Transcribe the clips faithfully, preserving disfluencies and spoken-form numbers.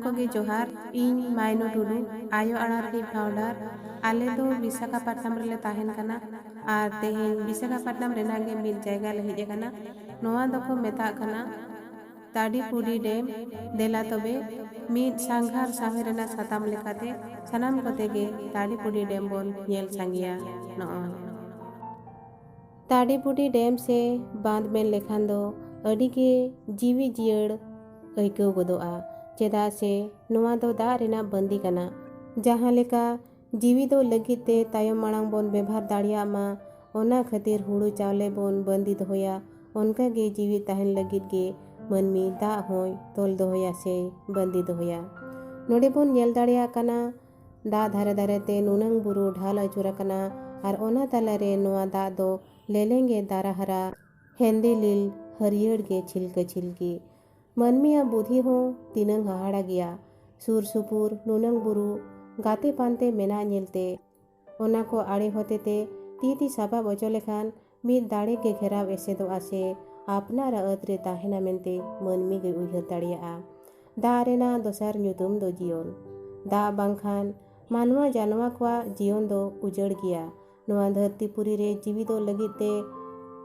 ᱠᱚᱜᱮ ᱡᱚᱦᱟᱨ᱾ ᱤᱧ ᱢᱟᱭᱱᱩ ᱴᱩᱰᱩ, ᱟᱭᱳ ᱟᱲᱟᱝ ᱨᱤᱱᱤᱡ ᱯᱷᱟᱣᱩᱱᱰᱟᱨ᱾ ᱟᱞᱮ ᱫᱚ ᱵᱤᱥᱟᱠᱷᱟᱯᱟᱴᱱᱟᱢ ᱨᱮᱞᱮ ᱛᱟᱦᱮᱱ ᱠᱟᱱᱟ ᱟᱨ ᱛᱮᱦᱮᱧ ᱵᱤᱥᱟᱠᱷᱟᱯᱟᱴᱱᱟᱢ ᱨᱮᱱᱟᱜ ᱜᱮ ᱢᱤᱫ ᱡᱟᱭᱜᱟ ᱞᱮ ᱦᱮᱡ ᱟᱠᱟᱱᱟ᱾ ᱱᱚᱣᱟ ᱫᱚᱠᱚ ᱢᱮᱛᱟᱜ ᱠᱟᱱᱟ ᱛᱟᱰᱤᱯᱩᱰᱤ ᱰᱮᱢ᱾ ᱫᱮᱞᱟ ᱛᱚᱵᱮ ᱢᱤᱫ ᱥᱟᱸᱜᱷᱟᱨ ᱥᱟᱶᱦᱮᱫ ᱨᱮᱱᱟᱜ ᱥᱟᱛᱟᱢ ᱞᱮᱠᱟᱛᱮ ᱥᱟᱱᱟᱢ ᱠᱚᱛᱮ ᱜᱮ ᱛᱟᱰᱤᱯᱩᱰᱤ ᱰᱮᱢ ᱵᱚᱱ ᱧᱮᱞ ᱥᱟᱸᱜᱮᱭᱟ᱾ ᱱᱚᱜᱼᱚᱭ ᱛᱟᱰᱤᱯᱩᱰᱤ ᱰᱮᱢ ᱥᱮ ᱵᱟᱸᱫᱽ ᱢᱮᱱ ᱞᱮᱠᱷᱟᱱ ᱫᱚ ᱟᱹᱰᱤ ᱜᱮ ᱡᱤᱣᱤ ᱡᱤᱭᱟᱹᱲ ᱟᱹᱭᱠᱟᱹᱣ ᱜᱚᱫᱚᱜᱼᱟ, ᱪᱮᱫᱟᱜ ᱥᱮ ᱱᱚᱣᱟ ᱫᱚ ᱫᱟᱜ ᱨᱮᱱᱟᱜ ᱵᱟᱸᱫᱤ ᱠᱟᱱᱟ᱾ ᱡᱟᱦᱟᱸ ᱞᱮᱠᱟ ᱡᱤᱣᱤ ᱫᱚ ᱞᱟᱹᱜᱤᱫ ᱛᱮ ᱛᱟᱭᱚᱢ ᱢᱟᱲᱟᱝ ᱵᱚᱱ ᱵᱮᱵᱷᱟᱨ ᱫᱟᱲᱮᱭᱟᱜ ᱢᱟ, ᱚᱱᱟ ᱠᱷᱟᱹᱛᱤᱨ ᱦᱩᱲᱩ ᱪᱟᱣᱞᱮ ᱵᱚᱱ ᱵᱟᱸᱫᱤ ᱫᱚᱦᱚᱭᱟ, ᱚᱱᱠᱟ ᱜᱮ ᱡᱤᱣᱤ ᱛᱟᱦᱮᱱ ᱞᱟᱹᱜᱤᱫ ᱜᱮ ᱢᱟᱹᱱᱢᱤ ᱫᱟᱜ ᱦᱚᱸᱭ ᱛᱚᱞ ᱫᱚᱦᱚᱭᱟ ᱥᱮ ᱵᱟᱸᱫᱤ ᱫᱚᱦᱚᱭᱟ᱾ ᱱᱚᱰᱮ ᱵᱚᱱ ᱧᱮᱞ ᱫᱟᱲᱮᱭᱟᱜ ᱠᱟᱱᱟ, ᱫᱟᱜ ᱫᱷᱟᱨᱮ ᱫᱷᱟᱨᱮ ᱛᱮ ᱱᱩᱱᱟᱹᱝ ᱵᱩᱨᱩ ᱰᱷᱟᱞ ᱟᱹᱪᱩᱨ ᱟᱠᱟᱱᱟ ᱟᱨ ᱚᱱᱟ ᱛᱟᱞᱟᱨᱮ ᱱᱚᱣᱟ ᱫᱟᱜ ᱫᱚ ᱞᱮᱞᱮᱝ ᱜᱮ ᱫᱟᱨᱟ ᱦᱟᱨᱟ, ᱦᱮᱸᱫᱮ ᱞᱤᱞ ᱦᱟᱹᱨᱭᱟᱹᱲ ᱜᱮ ᱪᱷᱤᱞᱠᱟᱹ ᱪᱷᱤᱞᱠᱤ᱾ ᱢᱟᱹᱱᱢᱤᱭᱟᱜ ᱵᱩᱫᱷᱤ ᱦᱚᱸ ᱛᱤᱱᱟᱹᱝ ᱦᱟᱦᱟᱲᱟ ᱜᱮᱭᱟ᱾ ᱥᱩᱨ ᱥᱩᱯᱩᱨ ᱱᱩᱱᱟᱹᱝ ᱵᱩᱨᱩ ᱜᱟᱛᱮ ᱯᱟᱱᱛᱮ ᱢᱮᱱᱟᱜ ᱧᱮᱞᱛᱮ ᱚᱱᱟ ᱠᱚ ᱟᱲᱮ ᱦᱚᱛᱮᱛᱮ ᱛᱤ ᱛᱤ ᱥᱟᱯᱟᱵ ᱚᱪᱚ ᱞᱮᱠᱷᱟᱱ ᱢᱤᱫ ᱫᱟᱲᱮ ᱜᱮ ᱜᱷᱮᱨᱟᱣ ᱮᱥᱮᱫᱚᱜᱼᱟ ᱥᱮ ᱟᱯᱱᱟᱨᱟᱜ ᱟᱹᱛ ᱨᱮ ᱛᱟᱦᱮᱱᱟ ᱢᱮᱱᱛᱮ ᱢᱟᱹᱱᱢᱤ ᱜᱮ ᱩᱭᱦᱟᱹᱨ ᱫᱟᱲᱮᱭᱟᱜᱼᱟ᱾ ᱫᱟᱜ ᱨᱮᱱᱟᱜ ᱫᱚᱥᱟᱨ ᱧᱩᱛᱩᱢ ᱫᱚ ᱡᱤᱭᱚᱱ᱾ ᱫᱟᱜ ᱵᱟᱝᱠᱷᱟᱱ ᱢᱟᱱᱣᱟ ᱡᱟᱱᱣᱟ ᱠᱚᱣᱟᱜ ᱡᱤᱭᱚᱱ ᱫᱚ ᱩᱡᱟᱹᱲ ᱜᱮᱭᱟ᱾ ᱱᱚᱣᱟ ᱫᱷᱟᱹᱨᱛᱤ ᱯᱩᱨᱤ ᱨᱮ ᱡᱤᱣᱤ ᱫᱚ ᱞᱟᱹᱜᱤᱫ ᱛᱮ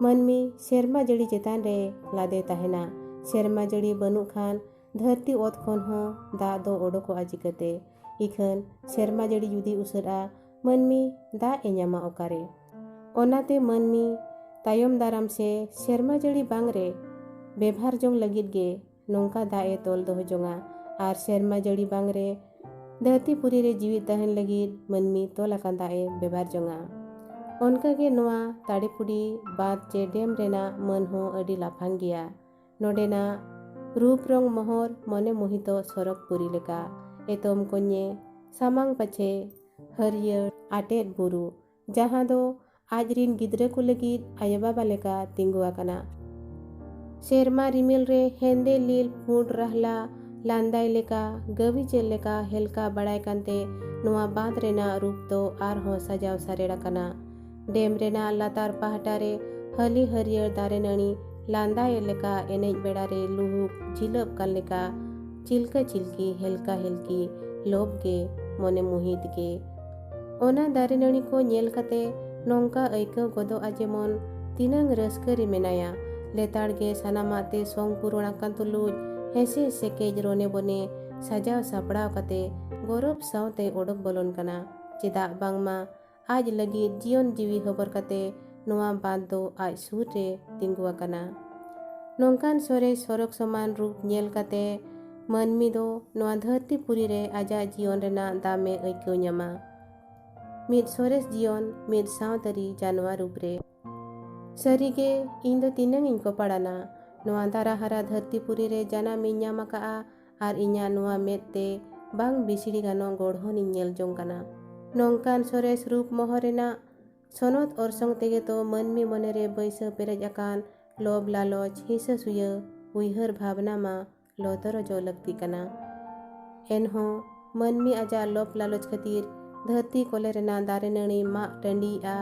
ᱢᱟᱹᱱᱢᱤ ᱥᱮᱨᱢᱟ ᱡᱟᱹᱲᱤ ᱪᱮᱛᱟᱱ ᱨᱮ ᱞᱟᱫᱮ ᱛᱟᱦᱮᱱᱟ᱾ ᱥᱮᱨᱢᱟ ᱡᱟᱹᱲᱤ ᱵᱟᱹᱱᱩᱜ ᱠᱷᱟᱱ ᱫᱷᱟᱹᱨᱛᱤ ᱚᱛ ᱠᱷᱚᱱ ᱦᱚᱸ ᱫᱟᱜ ᱫᱚ ᱚᱰᱚᱠᱚᱜᱼᱟ ᱪᱤᱠᱟᱹᱛᱮ? ᱤᱠᱷᱟᱹᱱ ᱥᱮᱨᱢᱟ ᱡᱟᱹᱲᱤ ᱡᱩᱫᱤ ᱩᱥᱟᱹᱫᱼᱟ, ᱢᱟᱹᱱᱢᱤ ᱫᱟᱜ ᱮ ᱧᱟᱢᱟ ᱚᱠᱟᱨᱮ? ᱚᱱᱟᱛᱮ ᱢᱟᱹᱱᱢᱤ ᱛᱟᱭᱚᱢ ᱫᱟᱨᱟᱢ ᱥᱮ ᱥᱮᱨᱢᱟ ᱡᱟᱹᱲᱤ ᱵᱟᱝ ᱨᱮ ᱵᱮᱵᱷᱟᱨ ᱡᱚᱝ ᱞᱟᱹᱜᱤᱫ ᱜᱮ ᱱᱚᱝᱠᱟ ᱫᱟᱜ ᱮ ᱛᱚᱞ ᱫᱚᱦᱚ ᱡᱚᱝᱟ ᱟᱨ ᱥᱮᱨᱢᱟ ᱡᱟᱹᱲᱤ ᱵᱟᱝ ᱨᱮ ᱫᱷᱟᱹᱨᱛᱤ ᱯᱩᱨᱤ ᱨᱮ ᱡᱤᱣᱤᱫ ᱛᱟᱦᱮᱱ ᱞᱟᱹᱜᱤᱫ ᱢᱟᱹᱱᱢᱤ ᱛᱚᱞ ᱟᱠᱟᱱ ᱫᱟᱜ ᱮ ᱵᱮᱵᱷᱟᱨ ᱡᱚᱝᱟ᱾ ᱚᱱᱠᱟᱜᱮ ᱱᱚᱣᱟ ᱛᱟᱲᱤᱯᱩᱰᱤ ᱵᱟᱸᱫᱽ ᱪᱮ ᱰᱮᱢ ᱨᱮᱱᱟᱜ ᱢᱟᱹᱱ ᱦᱚᱸ ᱟᱹᱰᱤ ᱞᱟᱯᱷᱟᱝ ᱜᱮᱭᱟ᱾ ᱱᱚᱰᱮᱱᱟᱜ ᱨᱩᱯ ᱨᱚᱝ ᱢᱚᱦᱚᱨ ᱢᱚᱱᱮ ᱢᱳᱦᱤᱛᱚ ᱥᱚᱨᱚᱜᱽ ᱯᱩᱨᱤ ᱞᱮᱠᱟ᱾ ᱮᱛᱚᱢ ᱠᱚᱧᱮ, ᱥᱟᱢᱟᱝ ᱯᱟᱪᱷᱮ ᱦᱟᱹᱨᱭᱟᱹᱲ ᱟᱴᱮᱫ ᱵᱩᱨᱩ, ᱡᱟᱦᱟᱸ ᱫᱚ ᱟᱡ ᱨᱤᱱ ᱜᱤᱫᱽᱨᱟᱹ ᱠᱚ ᱞᱟᱹᱜᱤᱫ ᱟᱭᱳᱼᱵᱟᱵᱟ ᱞᱮᱠᱟ ᱛᱤᱸᱜᱩ ᱟᱠᱟᱱᱟ᱾ ᱥᱮᱨᱢᱟ ᱨᱤᱢᱤᱞ ᱨᱮ ᱦᱮᱸᱫᱮ ᱞᱤᱞ ᱯᱩᱸᱰ ᱨᱟᱦᱞᱟ ᱞᱟᱸᱫᱟᱭ ᱞᱮᱠᱟ, ᱜᱟᱹᱣᱤ ᱪᱮᱫ ᱞᱮᱠᱟ ᱦᱮᱞᱠᱟ ᱵᱟᱲᱟᱭ ᱠᱟᱱᱛᱮ ᱱᱚᱣᱟ ᱵᱟᱸᱫᱽ ᱨᱮᱱᱟᱜ ᱨᱩᱯ ᱫᱚ ᱟᱨᱦᱚᱸ ᱥᱟᱡᱟᱣ ᱥᱟᱨᱮᱲ ᱟᱠᱟᱱᱟ᱾ ᱰᱮᱢ ᱨᱮᱱᱟᱜ ᱞᱟᱛᱟᱨ ᱯᱟᱦᱴᱟ ᱨᱮ ᱦᱟᱹᱞᱤ ᱦᱟᱹᱨᱭᱟᱹᱲ ᱫᱟᱨᱮ ᱱᱟᱹᱲᱤ ᱞᱟᱸᱫᱟᱭᱮᱫ ᱞᱮᱠᱟ, ᱮᱱᱮᱡ ᱵᱮᱲᱟ ᱨᱮ ᱞᱩᱦᱩᱠ ᱡᱷᱤᱞᱟᱹᱯ ᱠᱟᱱ ᱞᱮᱠᱟ᱾ ᱪᱤᱞᱠᱟᱹ ᱪᱤᱞᱠᱤ, ᱦᱮᱞᱠᱟ ᱦᱮᱞᱠᱤ, ᱞᱚᱵᱽ ᱜᱮ, ᱢᱚᱱᱮ ᱢᱩᱦᱤᱛ ᱜᱮ᱾ ᱚᱱᱟ ᱫᱟᱨᱮ ᱱᱟᱹᱲᱤ ᱠᱚ ᱧᱮᱞ ᱠᱟᱛᱮ ᱱᱚᱝᱠᱟ ᱟᱹᱭᱠᱟᱹᱣ ᱜᱚᱫᱚᱜᱼᱟ ᱡᱮᱢᱚᱱ ᱛᱤᱱᱟᱹᱝ ᱨᱟᱹᱥᱠᱟᱹ ᱨᱮ ᱢᱮᱱᱟᱭᱟ᱾ ᱞᱮᱛᱟᱲ ᱜᱮ ᱥᱟᱱᱟᱢᱟᱜ ᱛᱮ ᱥᱚᱝ ᱯᱩᱨᱚᱱ ᱟᱠᱟᱱ ᱛᱩᱞᱩᱡ ᱦᱮᱸᱥᱮ ᱥᱮᱠᱮᱡ ᱨᱚᱱᱮ ᱵᱚᱱᱮ ᱥᱟᱡᱟᱣ ᱥᱟᱯᱲᱟᱣ ᱠᱟᱛᱮ ᱜᱚᱨᱚᱵᱽ ᱥᱟᱶᱛᱮ ᱚᱰᱚᱠ ᱵᱚᱞᱚᱱ ᱠᱟᱱᱟ᱾ ᱪᱮᱫᱟᱜ ᱵᱟᱝᱢᱟ ᱟᱡ ᱞᱟᱹᱜᱤᱫ ᱡᱤᱭᱚᱱ ᱡᱤᱣᱤ ᱦᱚᱵᱚᱨ ᱠᱟᱛᱮ ᱱᱚᱣᱟ ᱵᱟᱸᱫᱷ ᱫᱚ ᱟᱡ ᱥᱩᱨ ᱨᱮ ᱛᱤᱸᱜᱩ ᱟᱠᱟᱱᱟ᱾ ᱱᱚᱝᱠᱟᱱ ᱥᱚᱨᱮᱥ ᱥᱚᱨᱚᱜ ᱥᱚᱢᱟᱱ ᱨᱩᱯ ᱧᱮᱞ ᱠᱟᱛᱮ ᱢᱟᱹᱱᱢᱤ ᱫᱚ ᱱᱚᱣᱟ ᱫᱷᱟᱹᱨᱛᱤ ᱯᱩᱨᱤ ᱨᱮ ᱟᱡᱟᱜ ᱡᱤᱭᱚᱱ ᱨᱮᱱᱟᱜ ᱫᱟᱢᱮ ᱟᱹᱭᱠᱟᱹᱣ ᱧᱟᱢᱟ᱾ ᱢᱤᱫ ᱥᱚᱨᱮᱥ ᱡᱤᱭᱚᱱ ᱢᱤᱫ ᱥᱟᱶᱛᱟᱹᱨᱤ ᱡᱟᱱᱣᱟ ᱨᱩᱯ ᱨᱮ᱾ ᱥᱟᱹᱨᱤᱜᱮ ᱤᱧ ᱫᱚ ᱛᱤᱱᱟᱹᱝ ᱤᱧ ᱠᱚᱯᱟᱲᱟᱱᱟ᱾ ᱱᱚᱣᱟ ᱫᱟᱨᱟ ᱦᱟᱨᱟ ᱫᱷᱟᱹᱨᱛᱤ ᱯᱩᱨᱤ ᱨᱮ ᱡᱟᱱᱟᱢ ᱤᱧ ᱧᱟᱢ ᱟᱠᱟᱫᱼᱟ ᱟᱨ ᱤᱧᱟᱹᱜ ᱱᱚᱣᱟ ᱢᱮᱫ ᱛᱮ ᱵᱟᱝ ᱵᱤᱥᱲᱤ ᱜᱟᱱᱚᱜ ᱜᱚᱲᱦᱚᱱ ᱤᱧ ᱧᱮᱞ ᱡᱚᱝ ᱠᱟᱱᱟ᱾ ᱱᱚᱝᱠᱟᱱ ᱥᱚᱨᱮᱥ ᱨᱩᱯ ᱢᱚᱦᱚᱨ ᱨᱮᱱᱟᱜ ᱥᱚᱱᱚᱛ ᱚᱨᱥᱚᱝ ᱛᱮᱜᱮ ᱛᱚ ᱢᱟᱹᱱᱢᱤ ᱢᱚᱱᱮᱨᱮ ᱵᱟᱹᱭᱥᱟᱹᱣ ᱯᱮᱨᱮᱡ ᱟᱠᱟᱱ ᱞᱚᱵᱽ ᱞᱟᱞᱚᱪ, ᱦᱤᱥᱟᱹ ᱥᱩᱭᱟᱹ, ᱩᱭᱦᱟᱹᱨ ᱵᱷᱟᱵᱽᱱᱟ ᱢᱟ ᱞᱚ ᱛᱚᱨᱚᱡᱚᱜ ᱞᱟᱹᱠᱛᱤ ᱠᱟᱱᱟ᱾ ᱮᱱᱦᱚᱸ ᱢᱟᱹᱱᱢᱤ ᱟᱡᱟᱜ ᱞᱚᱵᱽ ᱞᱟᱞᱚᱪ ᱠᱷᱟᱹᱛᱤᱨ ᱫᱷᱟᱹᱨᱛᱤ ᱠᱚᱞᱮ ᱨᱮᱱᱟᱜ ᱫᱟᱨᱮ ᱱᱟᱹᱲᱤ ᱢᱟᱜ ᱴᱟᱺᱰᱤᱭᱮᱜᱼᱟ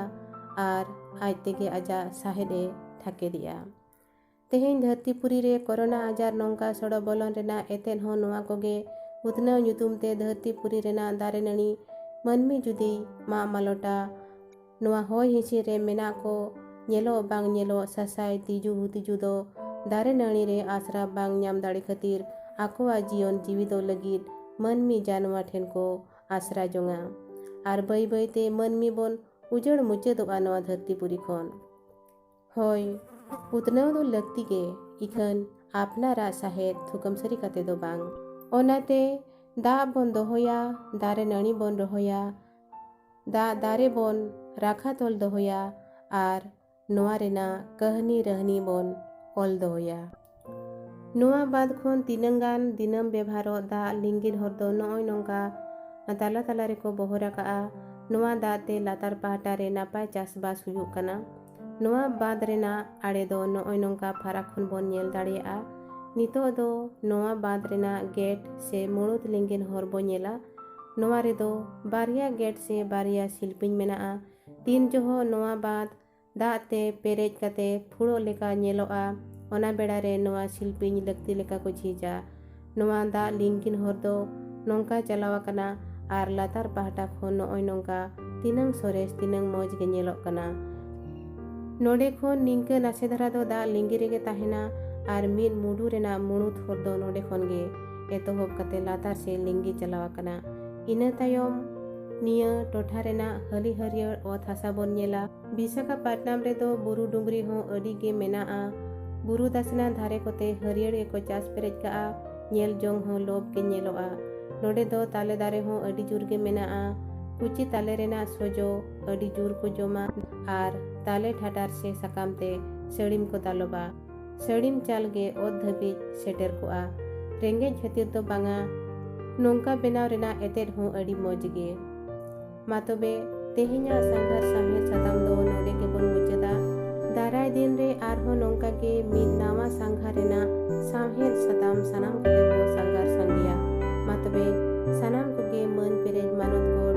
ᱟᱨ ᱟᱡ ᱛᱮᱜᱮ ᱟᱡᱟᱜ ᱥᱟᱦᱮᱫ ᱮ ᱛᱷᱟᱠᱮᱫᱮᱜᱼᱟ᱾ ᱛᱮᱦᱮᱧ ᱫᱷᱟᱹᱨᱛᱤ ᱯᱩᱨᱤ ᱨᱮ ᱠᱚᱨᱳᱱᱟ ᱟᱡᱟᱨ ᱱᱚᱝᱠᱟ ᱥᱚᱲᱚ ᱵᱚᱞᱚᱱ ᱨᱮᱱᱟᱜ ᱮᱛᱮᱫ ᱦᱚᱸ ᱱᱚᱣᱟ ᱠᱚᱜᱮ᱾ ᱩᱛᱱᱟᱹᱣ ᱧᱩᱛᱩᱢ ᱛᱮ ᱫᱷᱟᱹᱨᱛᱤ ᱯᱩᱨᱤ ᱨᱮᱱᱟᱜ ᱫᱟᱨᱮ ᱱᱟᱹᱲᱤ ᱢᱟᱹᱱᱢᱤ ᱡᱩᱫᱤ ᱢᱟᱜ ᱢᱟᱞᱚᱴᱟ, ᱱᱚᱣᱟ ᱦᱚᱭ ᱦᱤᱸᱥᱤᱫ ᱨᱮ ᱢᱮᱱᱟᱜ ᱠᱚ ᱧᱮᱞᱚᱜ ᱵᱟᱝ ᱧᱮᱞᱚᱜ ᱥᱟᱥᱟᱭ ᱛᱤᱡᱩ ᱦᱩᱛᱤᱡᱩ ᱫᱚ ᱫᱟᱨᱮ ᱱᱟᱹᱲᱤ ᱨᱮ ᱟᱥᱨᱟ ᱵᱟᱝ ᱧᱟᱢ ᱫᱟᱲᱮ ᱠᱷᱟᱹᱛᱤᱨ ᱟᱠᱚᱣᱟᱜ ᱡᱤᱭᱚᱱ ᱡᱤᱣᱤ ᱫᱚ ᱞᱟᱹᱜᱤᱫ ᱢᱟᱹᱱᱢᱤ ᱡᱟᱱᱣᱟ ᱴᱷᱮᱱ ᱠᱚ ᱟᱥᱨᱟ ᱡᱚᱝᱟ᱾ ᱟᱨ ᱵᱟᱹᱭ ᱵᱟᱹᱭ ᱛᱮ ᱢᱟᱹᱱᱢᱤ ᱵᱚᱱ ᱩᱡᱟᱹᱲ ᱢᱩᱪᱟᱹᱫᱚᱜᱼᱟ ᱱᱚᱣᱟ ᱫᱷᱟᱹᱨᱛᱤ ᱯᱩᱨᱤ ᱠᱷᱚᱱ᱾ ᱦᱳᱭ, ᱩᱛᱱᱟᱹᱣ ᱫᱚ ᱞᱟᱹᱠᱛᱤ ᱜᱮ, ᱤᱠᱷᱟᱹᱱ ᱟᱯᱱᱟᱨᱟᱜ ᱥᱟᱦᱮᱫ ᱛᱷᱩᱠᱟᱹᱢ ᱥᱟᱹᱨᱤ ᱠᱟᱛᱮ ᱫᱚ ᱵᱟᱝ᱾ ᱚᱱᱟᱛᱮ ᱫᱟᱜ ᱵᱚᱱ ᱫᱚᱦᱚᱭᱟ, ᱫᱟᱨᱮ ᱱᱟᱹᱲᱤ ᱵᱚᱱ ᱨᱚᱦᱚᱭᱟ, ᱫᱟᱜ ᱫᱟᱨᱮ ᱵᱚᱱ ᱨᱟᱠᱷᱟ ᱛᱚᱞ ᱫᱚᱦᱚᱭᱟ ᱟᱨ ᱱᱚᱣᱟ ᱨᱮᱱᱟᱜ ᱠᱟᱹᱦᱱᱤ ᱨᱟᱹᱦᱱᱤ ᱵᱚᱱ ᱚᱞ ᱫᱚᱦᱚᱭᱟ᱾ ᱱᱚᱣᱟ ᱵᱟᱸᱫᱷ ᱠᱷᱚᱱ ᱛᱤᱱᱟᱹᱝ ᱜᱟᱱ ᱫᱤᱱᱟᱹᱢ ᱵᱮᱵᱷᱟᱨᱚᱜ ᱫᱟᱜ ᱞᱤᱸᱜᱤᱱ ᱦᱚᱨ ᱫᱚ ᱱᱚᱜᱼᱚᱭ ᱱᱚᱝᱠᱟ ᱛᱟᱞᱟ ᱛᱟᱞᱟ ᱨᱮᱠᱚ ᱵᱚᱦᱚᱨ ᱟᱠᱟᱜᱼᱟ᱾ ᱱᱚᱣᱟ ᱫᱟᱜ ᱛᱮ ᱞᱟᱛᱟᱨ ᱯᱟᱦᱴᱟ ᱨᱮ ᱱᱟᱯᱟᱭ ᱪᱟᱥᱵᱟᱥ ᱦᱩᱭᱩᱜ ᱠᱟᱱᱟ᱾ ᱱᱚᱣᱟ ᱵᱟᱸᱫᱷ ᱨᱮᱱᱟᱜ ᱟᱲᱮ ᱫᱚ ᱱᱚᱜᱼᱚᱭ ᱱᱚᱝᱠᱟ ᱯᱷᱟᱨᱟᱠ ᱠᱷᱚᱱ ᱵᱚᱱ ᱧᱮᱞ ᱫᱟᱲᱮᱭᱟᱜᱼᱟ᱾ ᱱᱤᱛᱚᱜ ᱫᱚ ᱱᱚᱣᱟ ᱵᱟᱸᱫᱷ ᱨᱮᱱᱟᱜ ᱜᱮᱴ ᱥᱮ ᱢᱩᱲᱩᱫ ᱞᱤᱸᱜᱤᱱ ᱦᱚᱨ ᱵᱚ ᱧᱮᱞᱟ᱾ ᱱᱚᱣᱟ ᱨᱮᱫᱚ ᱵᱟᱨᱭᱟ ᱜᱮᱴ ᱥᱮ ᱵᱟᱨᱭᱟ ᱥᱤᱞᱯᱤᱧ ᱢᱮᱱᱟᱜᱼᱟ᱾ ᱛᱤᱱ ᱡᱚᱦᱚᱜ ᱱᱚᱣᱟ ᱵᱟᱸᱫᱷ ᱫᱟᱜ ᱛᱮ ᱯᱮᱨᱮᱡ ᱠᱟᱛᱮ ᱯᱷᱩᱲᱚᱜ ᱞᱮᱠᱟ ᱧᱮᱞᱚᱜᱼᱟ, ᱚᱱᱟ ᱵᱮᱲᱟ ᱨᱮ ᱱᱚᱣᱟ ᱥᱤᱞᱯᱤᱧ ᱞᱟᱹᱠᱛᱤ ᱞᱮᱠᱟ ᱠᱚ ᱡᱷᱤᱡᱟ᱾ ᱱᱚᱣᱟ ᱫᱟᱜ ᱞᱤᱸᱜᱤᱱ ᱦᱚᱨ ᱫᱚ ᱱᱚᱝᱠᱟ ᱪᱟᱞᱟᱣ ᱟᱠᱟᱱᱟ ᱟᱨ ᱞᱟᱛᱟᱨ ᱯᱟᱦᱴᱟ ᱠᱷᱚᱱ ᱱᱚᱜᱼᱚᱭ ᱱᱚᱝᱠᱟ ᱛᱤᱱᱟᱹᱝ ᱥᱚᱨᱮᱥ, ᱛᱤᱱᱟᱹᱝ ᱢᱚᱡᱽ ᱜᱮ ᱧᱮᱞᱚᱜ ᱠᱟᱱᱟ᱾ ᱱᱚᱰᱮ ᱠᱷᱚᱱ ᱱᱤᱝᱠᱟᱹ ᱱᱟᱥᱮ ᱫᱷᱟᱨᱟ ᱫᱚ ᱫᱟᱜ ᱞᱤᱸᱜᱤ ᱨᱮᱜᱮ ᱛᱟᱦᱮᱱᱟ ᱟᱨ ᱢᱤᱫ ᱢᱩᱰᱩ ᱨᱮᱱᱟᱜ ᱢᱩᱬᱩᱫ ᱦᱚᱨ ᱫᱚ ᱱᱚᱰᱮ ᱠᱷᱚᱱ ᱜᱮ ᱮᱛᱚᱦᱚᱵ ᱠᱟᱛᱮ ᱞᱟᱛᱟᱨ ᱥᱮᱫ ᱞᱤᱸᱜᱤ ᱪᱟᱞᱟᱣ ᱟᱠᱟᱱᱟ᱾ ᱤᱱᱟᱹ ᱛᱟᱭᱚᱢ ᱱᱤᱭᱟᱹ ᱴᱚᱴᱷᱟ ᱨᱮᱱᱟᱜ ᱦᱟᱹᱞᱤ ᱦᱟᱹᱨᱭᱟᱹᱲ ᱚᱛ ᱦᱟᱥᱟ ᱵᱚᱱ ᱧᱮᱞᱟ᱾ ᱵᱤᱥᱟᱠᱷᱟᱯᱟᱴᱱᱟᱢ ᱨᱮᱫᱚ ᱵᱩᱨᱩ ᱰᱩᱝᱨᱤ ᱦᱚᱸ ᱟᱹᱰᱤ ᱜᱮ ᱢᱮᱱᱟᱜᱼᱟ᱾ ᱵᱩᱨᱩ ᱫᱟᱥᱱᱟ ᱫᱷᱟᱨᱮ ᱠᱚᱛᱮ ᱦᱟᱹᱨᱭᱟᱹᱲ ᱜᱮᱠᱚ ᱪᱟᱥ ᱯᱮᱨᱮᱡ ᱠᱟᱜᱼᱟ᱾ ᱧᱮᱞ ᱡᱚᱝ ᱦᱚᱸ ᱞᱚᱵᱽ ᱜᱮ ᱧᱮᱞᱚᱜᱼᱟ᱾ ᱱᱚᱰᱮ ᱫᱚ ᱛᱟᱞᱮ ᱫᱟᱨᱮ ᱦᱚᱸ ᱟᱹᱰᱤ ᱡᱳᱨ ᱜᱮ ᱢᱮᱱᱟᱜᱼᱟ᱾ ᱠᱩᱪᱤ ᱛᱟᱞᱮ ᱨᱮᱱᱟᱜ ᱥᱚᱡᱚ ᱟᱹᱰᱤ ᱡᱳᱨ ᱠᱚ ᱡᱚᱢᱟ ᱟᱨ ᱛᱟᱞᱮ ᱴᱷᱟᱴᱟᱨ ᱥᱮ ᱥᱟᱠᱟᱢ ᱛᱮ ᱥᱟᱹᱲᱤᱢ ᱠᱚ ᱫᱟᱞᱚᱵᱟ᱾ ᱥᱟᱹᱲᱤᱢ ᱪᱟᱞ ᱜᱮ ᱚᱛ ᱫᱷᱟᱹᱵᱤᱡ ᱥᱮᱴᱮᱨ ᱠᱚᱜᱼᱟ᱾ ᱨᱮᱸᱜᱮᱡ ᱠᱷᱟᱹᱛᱤᱨ ᱫᱚ ᱵᱟᱝᱟ, ᱱᱚᱝᱠᱟ ᱵᱮᱱᱟᱣ ᱨᱮᱱᱟᱜ ᱮᱛᱮᱫ ᱦᱚᱸ ᱟᱹᱰᱤ ᱢᱚᱡᱽ ᱜᱮ᱾ ᱢᱟ ᱛᱚᱵᱮ, ᱛᱮᱦᱮᱧᱟᱜ ᱥᱟᱸᱜᱷᱟᱨ ᱥᱟᱶᱦᱮᱫ ᱥᱟᱛᱟᱢ ᱫᱚ ᱱᱚᱰᱮ ᱜᱮᱵᱚᱱ ᱢᱩᱪᱟᱹᱫᱟ᱾ ᱫᱟᱨᱟᱭ ᱫᱤᱱ ᱨᱮ ᱟᱨᱦᱚᱸ ᱱᱚᱝᱠᱟ ᱜᱮ ᱢᱤᱫ ᱱᱟᱣᱟ ᱥᱟᱸᱜᱷᱟᱨ ᱨᱮᱱᱟᱜ ᱥᱟᱶᱦᱮᱫ ᱥᱟᱛᱟᱢ ᱥᱟᱱᱟᱢ ᱠᱚᱛᱮ ᱵᱚ ᱥᱟᱸᱜᱷᱟᱨ ᱥᱟᱸᱜᱮᱭᱟ᱾ ᱢᱟ ᱛᱚᱵᱮ, ᱥᱟᱱᱟᱢ ᱠᱚᱜᱮ ᱢᱟᱹᱱ ᱯᱮᱨᱮᱡ ᱢᱟᱱᱚᱛ ᱠᱚ